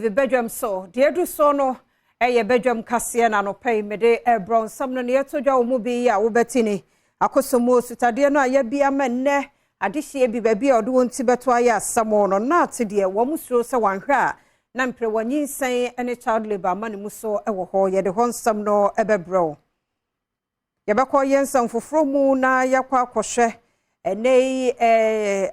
TV badwam so. Deɛ edu so no ɛyɛ badwam kaseɛ na anɔpa yi mede ɛbrɔ nsɛm no ne yɛto dwa wɔ mu bi yi a wobɛti ni Akosombo sutadeɛ no a yɛbi ama nnɛ adehyeɛ bi baabi a ɔde wɔn ti bɛto ayɛ asɛm no na ate deɛ wɔn suro sɛ wɔanhwɛ a na mpere wɔnyinsɛn ne child labour ama ne mu so wɔ hɔ. Yɛde hɔ nsɛm no ɛbɛbrɛ wo. Yɛbɛkɔ yɛn nsɛm foforɔ mu na yɛakɔ akɔhwɛ ɛnɛ yi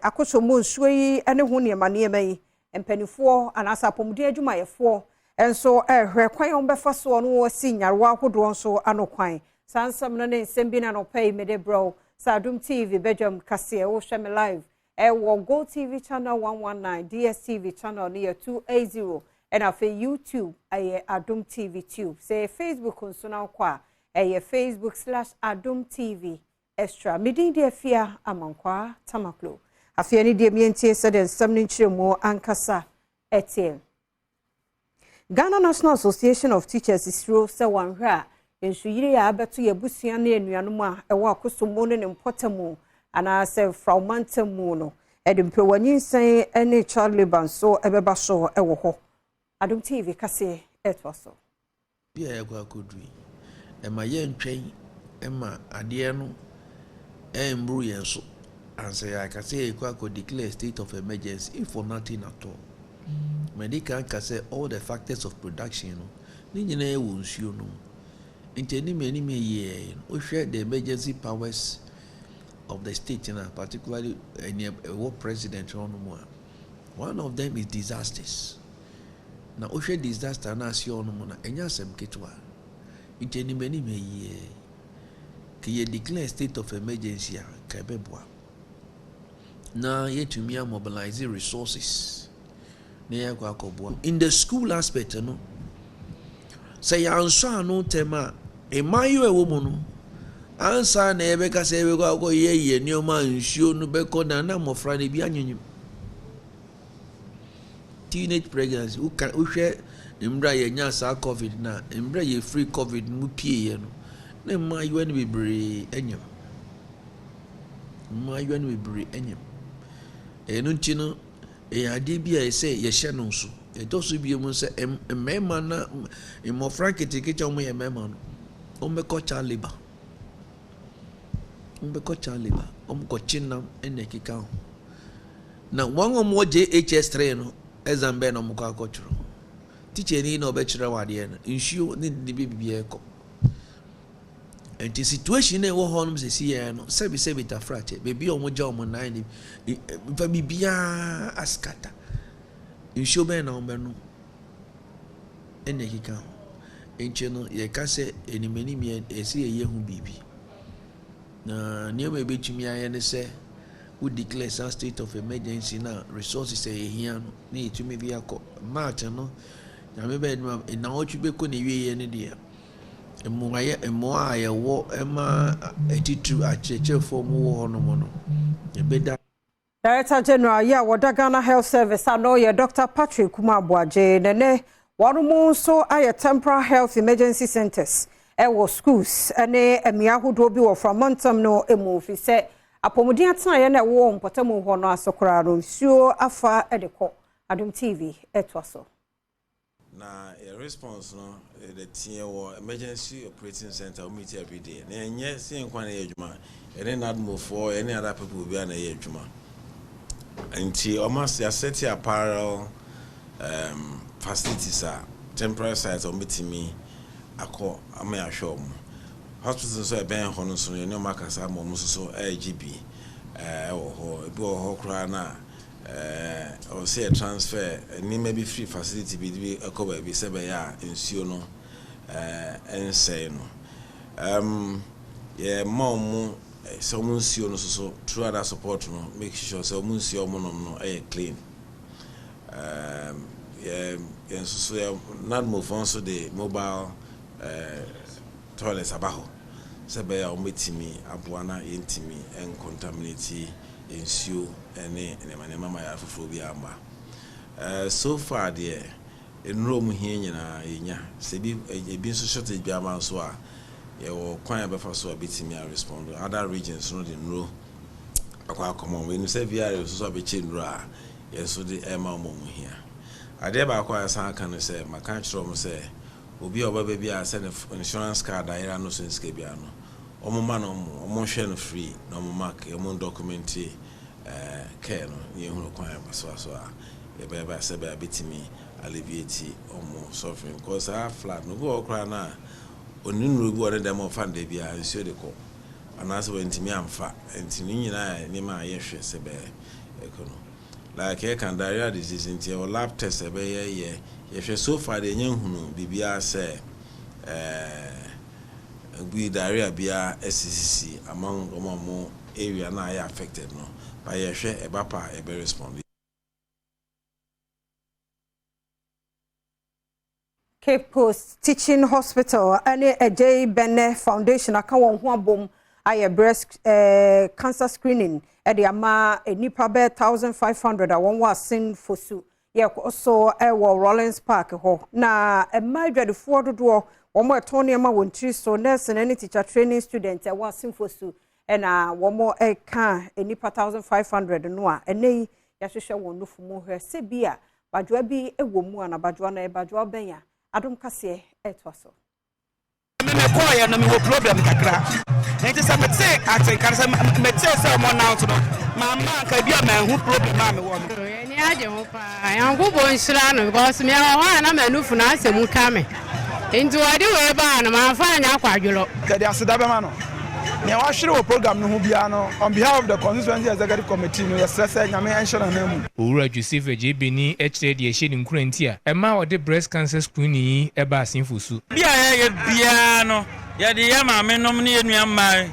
Akosombo nsuo yi ne ho nneɛma nneɛma yi. Mpanimfoɔ anaasɛ apɔmuden adwumayɛfoɔ nso ɛrehwɛ kwan a wɔbɛfa soɔ no wɔsi nyarewa ahodoɔ nso ano kwan. Saa nsɛm no ne nsɛm bi na nɔpɛ yi mede brɛ wo sɛ Adom TV badwam kaseɛ. Wohwɛ me live ɛwɔ Go TV channel 119, DSTV channel no yɛ 280, ɛna afei YouTube ɛyɛ Adom TV Tube. Sɛ Facebook nso na wokɔ a, ɛyɛ Facebook/AdomTV Extra. Medin deɛ Fia Amankwaa Tamaklo. Afei ne deɛ mientie sɛdeɛ nsɛm no nkyerɛmu ankasa ɛteɛ. Ghana National Association of Teachers suro sɛ wɔnhwɛ a nsuyiri a abɛto yɛ abusua ne anuanom a ɛwɔ Akosombo ne ne mpɔtam anaasɛ Fraumantam mu no ɛde mpɛwanyinsɛn ne child labour nso ɛbɛba so ɛwɔ hɔ. Adom TV kaseɛ ɛtoa so. Bi a yɛkɔ akɔduru yi, ɛma yɛntwɛn ɛma adeɛ no ɛmboro yɛn so ansa yɛaka sɛ yɛkɔ akɔ declare state of emergency. If for nothing at all, mɛde kan ka sɛ all the factors of production no ne nyinaa wɔ nsuo no mu. Nti anim yie no, wohwɛ the emergency powers of the state na particularly ɛnea ɛwɔ president hɔ no mu a, one of them is disasters. Na wohwɛ disaster no ase hɔ no mu na ɛnyɛ asɛm ketewa. Nti anim yie ka yɛ declare state of emergency a, ka ɛbɛboa na yɛtumi amobilize resources na yɛakɔ akɔboa. In the school aspect no, sɛ yɛansɔ ano ntɛm a, mmaayewa ɛwɔ mu no ansa na yɛbɛka sɛ yɛbɛkɔ akɔ yɛyɛ nneɛma a nsuo no bɛkɔ na mmɔfra no bi anyanyim teenage pregnancy. Woka wohwɛ mmerɛ a yɛnya saa COVID na mmerɛ a yɛfiri COVID mu pieeɛ no, na mmaayewa no bebree anyam, mmaayewa no bebree anyam. Ɛno nti no, ɛyɛ adeɛ bi a ɛsɛ yɛhyɛ no nso. Ɛtɔ so bio mu sɛ mmarima na mmɔfra nketenkete a wɔyɛ mmarima no, wɔbɛkɔ child labour, wɔbɛkɔ child labour, wɔkɔkye nam ɛna ɛkeka ho. Na wɔn a wɔwɔ JHS 3 no, exam bɛn na wɔkɔ akɔtwerɛ? Teacher ni na ɔbɛkyerɛ wɔn adeɛ no, nsuo ne ne biribiara kɔ. Nti situation na ɛwɔ hɔ nom sɛsi yɛn no, sɛbi sɛbi tafrakyɛ, beebi a wɔn gya wɔn nan ne nfa biribiara askata, nsuo bɛn na wɔn bɛnom ɛna ɛkeka ho? Nkyɛn no, yɛka sɛ anim anim yɛ ɛsɛ yɛyɛ ho biribi na nneɛma a ebɛtumi ayɛ ne sɛ wo declare saa state of emergency na resources a yɛhia no na yɛtumi de akɔ. March no, Nyame bɛyɛ no nnawɔtwe bɛkɔ ne wieɛ no deɛ, mmoayɛ mmoa a yɛwɔ ma atitiriw akyerɛkyerɛfoɔ mu wɔ hɔnom no, yɛbɛda. Director General yi a wɔda Ghana Health Service ano yɛ Dr Patrick Kuma-Aboagye. Nene wɔn mu nso ayɛ temporary health emergency centers ɛwɔ schools ne mmea ahodoɔ bi wɔ Framantam no mu, fi sɛ apɔmuden atenaeɛ no ɛwɔ mpɔtamu hɔ no aso koraa no, nsuo afa de kɔ. Adom TV ɛtoa so. Na yɛ response no yɛde teɛ wɔ emergency operating center. We meet every day na yɛnyɛ sɛ yɛn kwan na yɛ adwuma, yɛne NADMOfoɔ, yɛne other people bi a na yɛ adwuma. Nti ɔmo ase asɛte a parallel facilities a temporary sites a wɔn bɛtumi akɔ ama yɛahwɛ wɔn. Hospital nso ɛbɛn hɔ no nso no, yɛne ɔmo akasa ama ɔmo nso so ɛregye bi ɛwɔ hɔ. Ebi wɔ hɔ koraa na ɔwɔ sɛ yɛ transfer nneɛma bi firi facility bi de bi ɛkɔ baabi sɛ ɛbɛyɛ a nsuo no ɛnsɛe no. Yɛma ɔmo sɛ ɔmo nsuo no soso through other support no, make sure sɛ ɔmo nsuo a ɔmo nom no ɛyɛ clean. Yɛ yɛn nso so yɛ NADMOfoɔ nso de mobile toilets aba hɔ sɛ ɛbɛyɛ a wɔbɛtumi aboa na yɛntumi ncontaminate nsuo ne nneɛma nneɛma ma yɛare foforɔ bi amba. So far deɛ, nnuro mu hia nyinaa yɛnya. Sɛ ebi nso shortage bi ama nso a, yɛwɔ kwan a yɛbɛfa so a bɛtumi a respond. Other regions no de nnuro akɔ akɔma wɔn. Yɛnim sɛ VRA nso so abɛkyɛ nnuro a yɛn nso de ɛma wɔn mu hia. Adeɛ baako a yɛsan aka ne sɛ, maka akyerɛ wɔn sɛ obi a ɔbɛba biara sɛ ne insurance card ayera no so ne sika biara no, wɔn ma no wɔn nhwɛ no free na wɔn mark wɔn document care no na yɛhunu kwan a yɛbɛsoa so a yɛbɛyɛ ba sɛ bɛyɛ bɛtumi alleviate wɔn suffering, because saa flood no, obi wɔ hɔ koraa no a ɔni nnuro bi wɔ ne dɛm a ɔfa no da biara, nsuo de kɔ anaasɛ wantumi amfa. Nti ne nyinaa yɛ nneɛma a yɛhwɛ sɛ bɛyɛ ɛkɔ no, like yɛka diarrhea disease, nti yɛwɔ lab test a ɛbɛyɛ yɛ yɛhwɛ. So far deɛ, ɛnyɛ nhunu biribiara sɛ bi diarrhea biara asisisi among wɔn a wɔn area na ayɛ affected no, but yɛhwɛ, ɛba pa a, yɛbɛ respond. Cape Coast Teaching Hospital ne Adjei Benneh Foundation aka wɔn ho abom ayɛ breast cancer screening de ama nnipa bɛyɛ 1500 a wɔn wɔ Assin Fosu. Yɛkɔ so wɔ Rollins Park hɔ na mmaa adwadifoɔ dodoɔ wɔn a ɛtɔn nneɛma wɔ ntiri so, nursing ne teacher training student ɛwɔ Assin Fosu, ɛna wɔn ɛka nnipa 1500 no a ɛnɛ yi yɛahwehwɛ wɔn nufu mu hwɛ sɛ bi a badwoa bi wɔ mu a na badwoa no badwoa bɛn a. Adom Kaseɛ ɛtoa so. Me mekɔɔyɛ no, mewɔ problem kakra, nti sɛ mete atenka no, sɛ metee sɛ ɔmo announce no, mamma anka bi a manhu problem a mewɔ no. Yɛni agye ho paa. Nyankopɔn nhyira no, because meɛwɔ hɔ a na m'anufu no asɛ mu ka me, nti wɔde wei baa no, mamfa anyɛ akwadworɔ. Yɛde aseda bɛma no nea wahwere wɔ program no ho biara no. On behalf of the Constituency Executive Committee no, yɛsrɛ sɛ Nyame ɛnhyɛ n'anan mu. Owura Joseph Agyebeni kyerɛ deɛ ɛhyɛ ne nkura nti a ɛma ɔde breast cancer screening yi ba Assin Fosu. Bi a yɛyɛ biara no, yɛde yɛ maame nom ne yɛ nua mmaa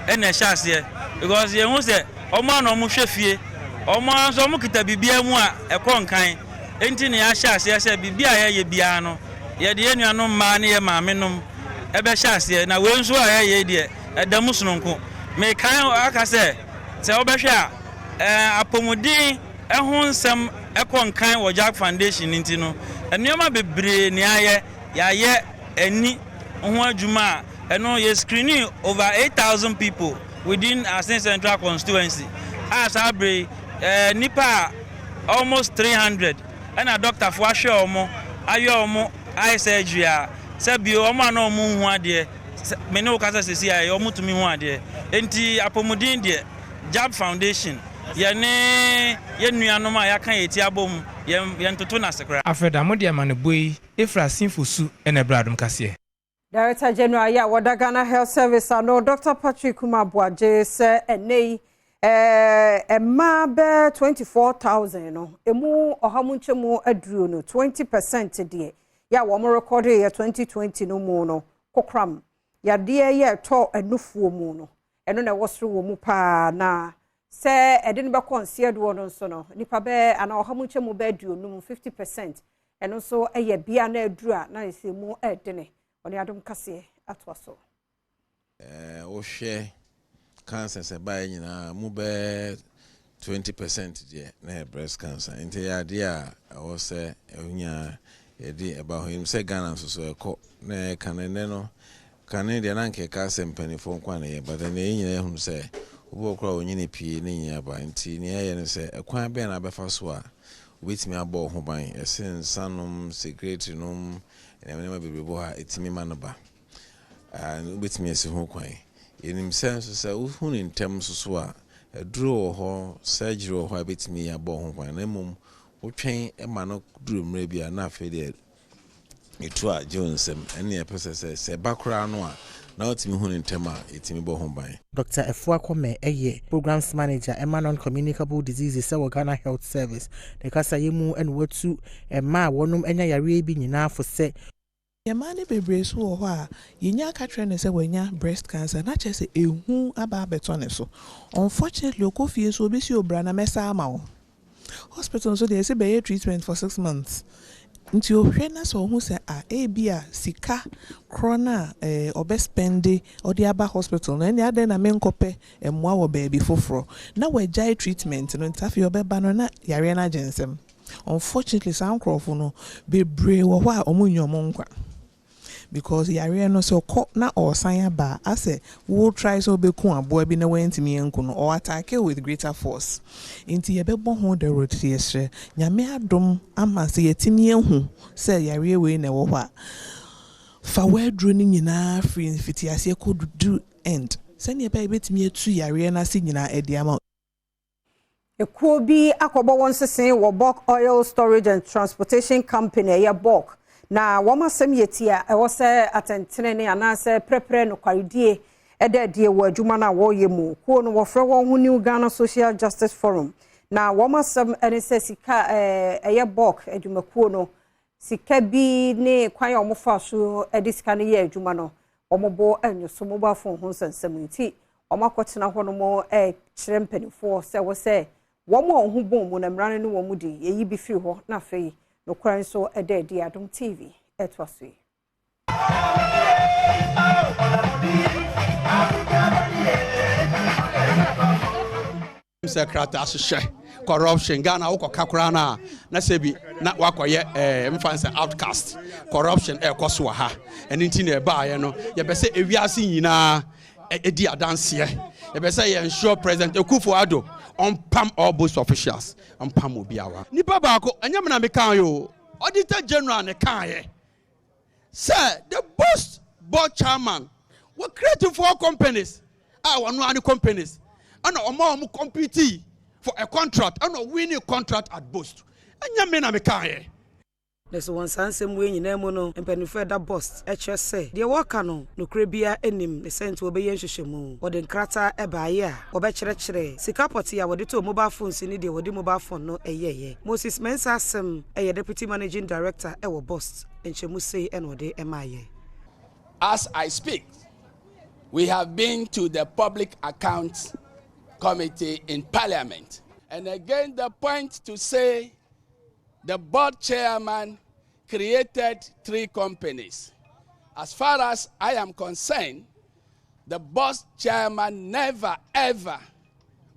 ɛna ɛhyɛ aseɛ, because yɛn ho sɛ ɔmo a na ɔmo hwɛ fie, ɔmo ara nso ɔmo kita biribiara mu a ɛkɔ nkan, nti na yɛahyɛ aseɛ sɛ biribi a yɛyɛ biara no, yɛde yɛn nuanom mmaa ne yɛ maame nom ɛbɛhyɛ aseɛ. Na wei nso a yɛyɛ deɛ, ɛda mu sononko. Mekan aka sɛ sɛ wobɛhwɛ a, apɔmuden ɛho nsɛm ɛkɔ nkan wɔ Jack Foundation. Nti no, nneɛma bebree ne ayɛ, yɛayɛ ani ho adwuma a ɛno yɛ screening over 8,000 people within Assin Central Constituency a saa bere nipa a almost 300 ɛna doctorfoɔ ahwɛ wɔn, ayɛ wɔn eye surgery a sɛ bio wɔn a na wɔn nhu adeɛ, me ne wo kasa sisi a, wɔn tumi hu adeɛ. Nti apɔmuden deɛ, Jab Foundation, yɛne yɛn nuanom a yɛaka yɛn ti abom, yɛn yɛn toto n'ase koraa. Afrɛda mo de amanebɔ yi efiri Assin Fosu ɛna ɛbrɛ Adom Kaseɛ. Director General yɛ a wɔda Ghana Health Service ano, Dr Patrick Kuma-Aboagye, sɛ ɛnɛ yi mmaa bɛɛ 24,000 no emu 120 no, 20% deɛ yɛ a wɔn record yɛ 2020 no mu no, kokram yadeɛ yɛ ɛtɔ ɛnufuo mu no, ɛno na ɛwɔ soro wɔ mu paa. Na sɛ ɛde no bɛkɔ nseɛ doɔ no nso no, nipa bɛɛ anaa 150%, 50%, ɛno nso yɛ bea na aduru a na yɛsɛ mu ɛɛdene. Ɔne Adom Kaseɛ atoa so. Wohwɛ cancer sɛ baeɛ nyinaa mu, bɛɛ 20% deɛ na yɛ breast cancer, nti ɛyɛ adeɛ a ɛwɔ sɛ ɛnya yɛde ɛba hɔ. Yɛnim sɛ Ghana nso so ɛkɔ na ɛka no. Ɛnɛ no, kane deɛ na nkɛka sɛ mpanimfoɔ nko a na ɛyɛ, but ɛnɛ yɛn nyinaa yɛhunu sɛ obi wɔ koraa a ɔnyini pii ne nyinaa ba. Nti nea ɛyɛ no sɛ ɛkwan bɛn na abɛfa so a wobɛtumi abɔ wo ho ban. Ɛsɛ nsa nom, cigarette nom, nneɛma bebree bɔ hɔ a ɛtumi ma no ba, wobɛtumi asi ho kwan. Yɛnim sɛ nso sɛ wohu ne ntɛm nso so a, aduro wɔ hɔ, surgery wɔ hɔ a ɛbɛtumi abɔ ho kwan. Na mmom wotwɛn ma no duru mmerɛ bi a, na afei deɛ ɛtu a gye wo nsɛm. Ɛne yɛpɛ sɛ ɛba koraa no a, na wotumi hu ne ntɛm a, yɛtumi bɔ ho ban. Dr. Efua Kome ɛyɛ Programs Manager ɛma Non-Communicable Diseases sɛ wɔ Ghana Health Service. Ne kasa yi mu ɛna watu mmaa a wɔnom anya yareɛ bi nyinaa fo sɛ Mmaa no bebree so wɔ hɔ a yɛnya aka kyerɛ no sɛ wanya breast cancer, na kyerɛ sɛ ehu aba abɛtɔ ne so. Unfortunately, ɔkɔ fie so, obɛsi obra na mɛsa ama wo. Hospital nso deɛ, ɛsɛ bɛyɛ treatment for 6 months, nti ohwɛ na sɛ ɔho sɛ a ebi a sika korɔ no a ɔbɛ spend ɔde aba hospital no, ɛne adɛn na menkɔpɛ mmoa wɔ baabi foforɔ, na wagyae treatment no. Nti afei ɔbɛba no na yareɛ no agye nsɛm. Unfortunately, saa nkurɔfo no bebree wɔ hɔ a ɔmo nyɛ ɔmo nkwa. Because yareɛ no sɛ ɔkɔ na ɔresan aba a, asɛ wo try sɛ wobɛku aboa bi na wantumi anku no, ɔ attack wo with greater force. Nti yɛbɛbɔ ho dawuro nti yɛsrɛ Nyame adom ama sɛ yɛatumi ahu sɛ yareɛ wei na ɛwɔ hɔ a, fa w'aduro no nyinaa firi mfitiaseɛ kɔduru end sɛdeɛ ɛbɛyɛ a yɛbɛtumi atu yareɛ no ase nyinaa de ama wo. Ekuo bi akɔbɔ wɔn sese wɔ Bulk Oil Storage and Transportation Company, ɛyɛ Bulk, na wɔn asɛm yɛ tia ɛwɔ sɛ atɛntenene anaasɛ prɛprɛ nokwaredie ɛda adie wɔ adwuma no a wɔreyɛ mu. Kuo no wɔfrɛ wɔn ho New Ghana Social Justice Forum, na wɔn asɛm ne sɛ sika ɛyɛ Bulk adwumakuo no sika bi ne kwan a wɔfa so de sika no yɛ adwuma no, wɔn bo nyo mobile phone ho nsɛnsɛm nti wɔn akɔtena hɔ nom kyerɛ mpanimfoɔ sɛ wɔ sɛ wɔn a wɔn ho bɔn mu na mmara no ne wɔn di yɛyi bi firi hɔ na afei nokorɛ nso ɛda adi. Adom TV ɛtoa so yi. Sɛ krataa hyehyɛ corruption Ghana wokɔka koraa no a, na sɛ bi na wakɔyɛ mfa sɛ outcast. Corruption ɛrekɔ so wɔ ha. Ɛno nti na ɛbaeɛ no, yɛbɛ sɛ ewiase nyinaa ɛdi adanseɛ. Yɛbɛ sɛ yɛ ensure President Akufo Addo ɔmpam all BOST officials, ɔmpam obiara. Nipa baako ɛnyɛ me na meka o, Auditor General ne kaeɛ sɛ the BOST board chairman wɔ create four companies a wɔn ano companies ɛna ɔmo a wɔn compete for a contract ɛna winning contract at BOST. Ɛnyɛ me na mekaeɛ. Na sɛ wɔn saa nsɛm wei nyinaa mu no, mpanimfoɔ ɛda BOST kyerɛ sɛ deɛ wɔreka no nokorɛ biara anim ne sɛ nti wɔbɛyɛ nhwehwɛmu. Wɔde nkrataa ɛbaeɛ a wɔbɛkyerɛkyerɛ sika pɔte a wɔde tɔɔ mobile phones ne deɛ wɔde mobile phone no ɛyɛɛyɛ. Moses Mensah asɛm ɛyɛ deputy managing director ɛwɔ BOST. Nkyɛmu sei ɛna ɔde ɛmaayɛ. As I speak, we have been to the Public Accounts Committee in Parliament. And again, the point to say the board chairman created three companies. As far as I am concerned, the board chairman never ever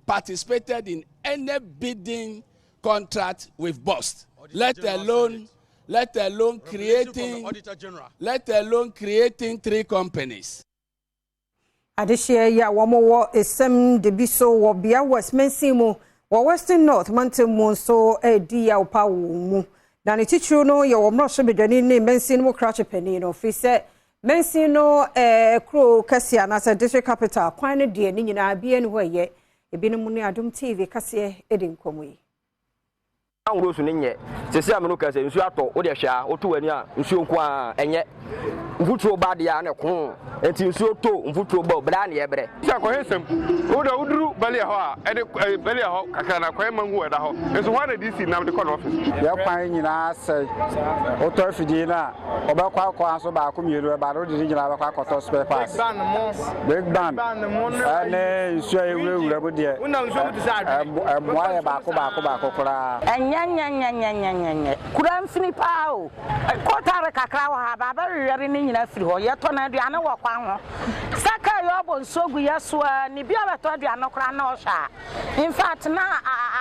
participated in any bidding contract with BOST, let alone creating three companies. Adehyeɛ yi a wɔwɔ esɛm de bi so wɔ Bia West mansin mu wɔ Western North mantam mu nso redi yaw pa wɔ mu, na ne titiriw no yɛ wɔ mmarahyɛbadwani ne mansin no mu krakye panin no, firi sɛ mansin no kuro kɛseɛ anaasɛ district capital kwan no deɛ, ne nyinaa bia ne hɔ ɛyɛ. Ebinom ne Adom TV kaseɛ di nkɔmmɔ yi. Ahorow so no nyɛ sɛsi a mene ka sɛ nsuo atɔ wode hwɛ a, woto w'ani a, nsuo nko a ɛnyɛ mfuturo ba deɛ a na ɛko nti nsuo to mfuturo ba berɛ a ne yɛbrɛ. Sɛ akɔhɛ nsɛm wode woduru bɛliɛ hɔ a, ɛde bɛliɛ hɔ kakra na akɔyɛ mangu ɛda hɔ nso hɔ na DC nam de kɔ no office. Yɛ kwan nyinaa sɛe. Wotɔ afidie no a, wɔbɛkɔ akɔ so baako mmienu ɛba no, wode ne nyinaa bɛkɔ akɔtɔ spare parts. Big ban ɛne nsuo a ɛwurawura mu deɛ, ɛmmoa yɛ baako baako baako koraa. Ɛnyɛ nyɛ nyɛ nyɛ nyɛ nyɛ nyɛ kura mfini paa o. Kotare kakra wɔ ha baaba wewɛre ne nyinaa firi hɔ. Yɛtɔ no aduane wɔ kwan ho sɛ kaa yɛ ɔbɔ nsuo gu yɛ so a ne bi a bɛtɔ aduane koraa na ɔhwɛ a, in fact, na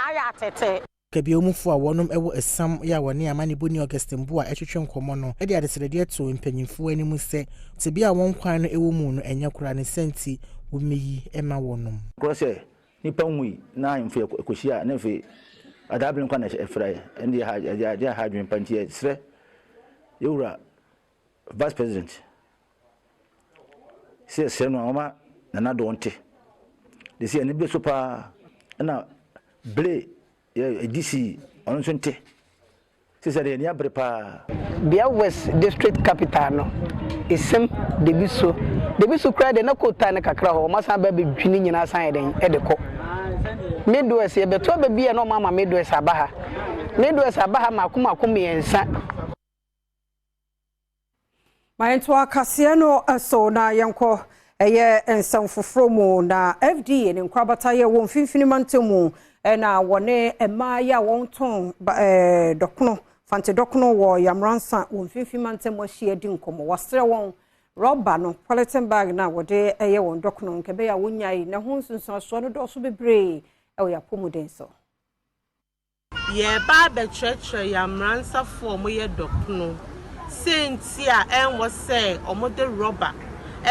ayɛ atete. Kabiomufo a wɔnom wɔ Esam yɛ a wɔne amanebɔni Augustine Bo a ɛtwetwe nkɔmmɔ no de adesrɛdeɛ too mpanyimfoɔ anim sɛ tebea a wɔn kwan no wɔ mu no ɛnyɛ koraa ne sɛ nti wɔmmɛyi ma wɔnom. Korɔ sɛ nipa nwui na ahemfo ɛkɔhyia na afei adaabere nkwa na ɛfrɛ ɛne deɛ ha ɛde ha adwene pa. Nti yɛsrɛ yɛwura Vice President sɛ yɛsrɛ no a wɔma Nana Addo nte de sɛ ɛne bere so paa, ɛna bere yɛ DC ɔno nso nte sɛ deɛ yɛni abere paa. Bia West district capital no, Esem debi so debi so koraa deɛ na kootaa no kakra hɔ, ɔmo asan ba abɛdwi ne nyinaa san yɛ dɛn ɛde kɔ Midwest. Yɛbɛto aba bi a na ɔmo ama Midwest aba ha, Midwest aba ha mako mako mmiɛnsa. Ma yɛnto akaseɛ no so na yɛnkɔ ɛyɛ nsɛm foforɔ mu. Na FDA ne nkorabata yɛ wɔ Mfimfini mantam mu ɛna wɔne mmaa yi a wɔntɔn dɔkono, Fante dɔkono wɔ Yamransa wɔ Mfimfini mantam ahyia di nkɔmmɔ. Wɔasrɛ wɔn rɔba no, polythene bag no a wɔde ɛyɛ wɔn dɔkono nkɛbɛyɛ a wɔnyae na ho nsunsuansoɔ no dɔɔso bebree ɛwɔ yɛn apɔmuden so. Yɛreba abɛkyerɛkyerɛ yɛn mmeransafoɔ a wɔyɛ dɔkono. Sei nti a ɛnwɔ sɛ wɔde rɔba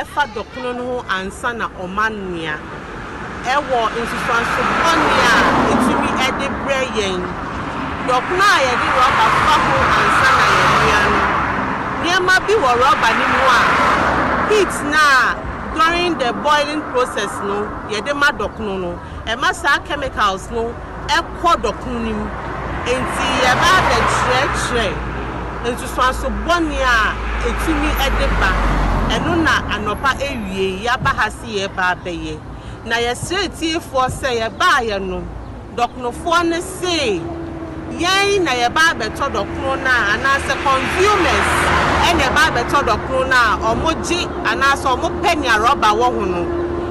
fa dɔkono no ho ansa na wɔanoa. Ɛwɔ nsusuanso bɔne a ɛtumi de brɛ yɛn. Dɔkono a yɛde rɔba fa ho ansa na yɛanoa no, nneɛma bi wɔ rɔba no mu a heat no a during the boiling process no yɛde ma dɔkono no, ɛma saa chemicals no kɔ dɔkono no mu. Enti yɛba abɛkyerɛkyerɛ nsusuanso bɔne a ɛtumi de ba. Ɛno na anɔpa awiei yɛaba ha se yɛreba abɛyɛ. Na yɛsrɛ atiefoɔ sɛ yɛbaeɛ no, dɔkonofoɔ no se yɛn na yɛba abɛtɔ dɔkono no a, anaasɛ consumers na ɛba abɛtɔ dɔkono no a, wɔgye anaasɛ wɔpɛ nea rɔba wɔ ho no,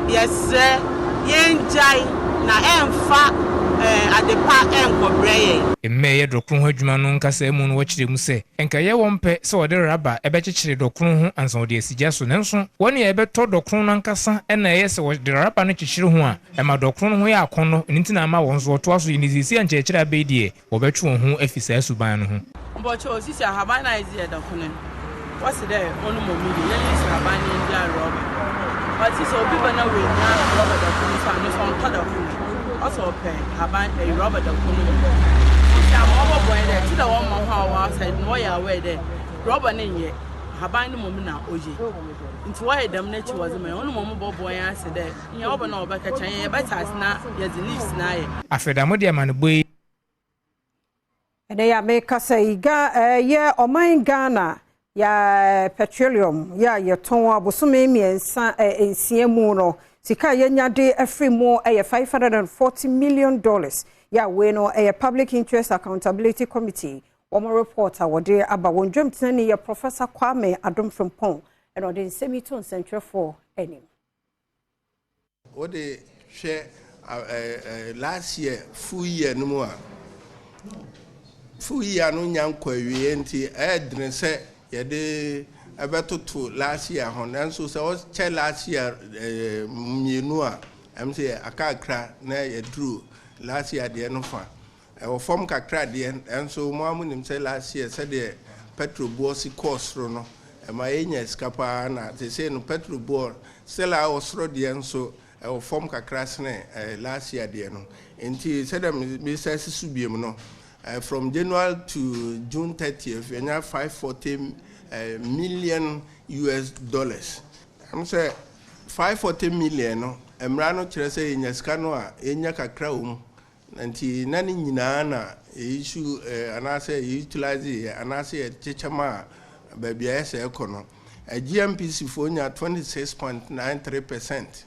yɛsrɛ yɛngyae na ɛmfa adepa nkɔbrɛ yɛn. Mma ɛyɛ dɔkono ho adwuma no nkasaa mu no wɔkyerɛ mu sɛ, Nka ɛyɛ wɔn pɛ sɛ wɔde raba bɛkyekyere dɔkono ho ansa wɔde asi gya so. Nanso wɔn a ɛbɛtɔ dɔkono no ankasa na ɛyɛ sɛ wɔde raba no kyekyere ho a, ɛma dɔkono no ho yɛ akɔnnɔ, ɛno nti na ama wɔn nso wɔtoa so yɛ no. Seesei a nkyerɛkyerɛ aba yi deɛ, wɔbɛtwe wɔn ho afi saa suban no ho. Mbɔkyɛw, sisi ahaban no a edze yɛ dɔkon no, wɔse dɛ ɔno mbom yi de, yɛnye si haban no yendua rɔba. But sɛ obi ba na oennya rɔba dɔkon no so a, no so ɔnntɔ dɔkon no, ɔse ɔpɛ haban ɛyi rɔba dɔkon no mbom. Sisi a ma ɔbɔboa nye dɛ, tse dɛ wɔma hɔn a wɔwɔ outside no wɔyɛ aware dɛ rɔba no nnyɛ, haban no mbom na oye. Ntsi wɔyɛ dɛm no ekyir wɔdze ma hɛn, ɔno mbom bɔboa hɛn ase dɛ nyia ɔba no a ɔbɛkɛkyɛ hɛn, yɛbɛtse ase na yɛdze leaves no ayɛ. Afei da mode amanebɔ yi. Ɛnɛ yi a mekasa yi, Ga ɛyɛ ɔman Ghana yɛ petroleum yɛ a yɛtɔn abosome mmiɛnsa nsia mu no, sika a yɛnya de afiri mu yɛ 540 million dollars. Yɛ a wei no ɛyɛ Public Interest Accountability Committee wɔn report a wɔde aba. Wɔn dwamtenani yɛ Professor Kwame Adom Frimpong ɛna ɔde nsɛm yi to nsɛntwerɛfoɔ anim. Wode hwɛ last year full year no mu a, full year no nya nkɔ awieɛ nti ɛyɛ dene sɛ yɛde ɛbɛtoto last year ho. Nanso sɛ wɔkyɛ last year mmienu a, ɛm sɛ akakra na yɛduru last year deɛ no fa. Ɛwɔ fam kakra deɛ, nanso mo ara monim sɛ last year sɛdeɛ petrol boɔ si kɔɔ soro no, ɛma yɛnyaa sika pa ara na seesei no petrol boɔ still a ɛwɔ soro deɛ nso ɛwɔ fam kakra sene last year deɛ no. Nti sɛdeɛ mesan si so biom no, from January to June 30th yɛanya 540 million US dollars. Ɛm sɛ 540 million no, mmara no kyerɛ sɛ yɛnya sika no a, yɛnya kakra wɔ mu. Na nti na ne nyinaa na yɛ issue anaasɛ yɛ utilise yɛ anaasɛ yɛ kyekyɛ maa baabi a ɛsɛ ɛkɔ no. GMPC foɔ nya 26.93 percent.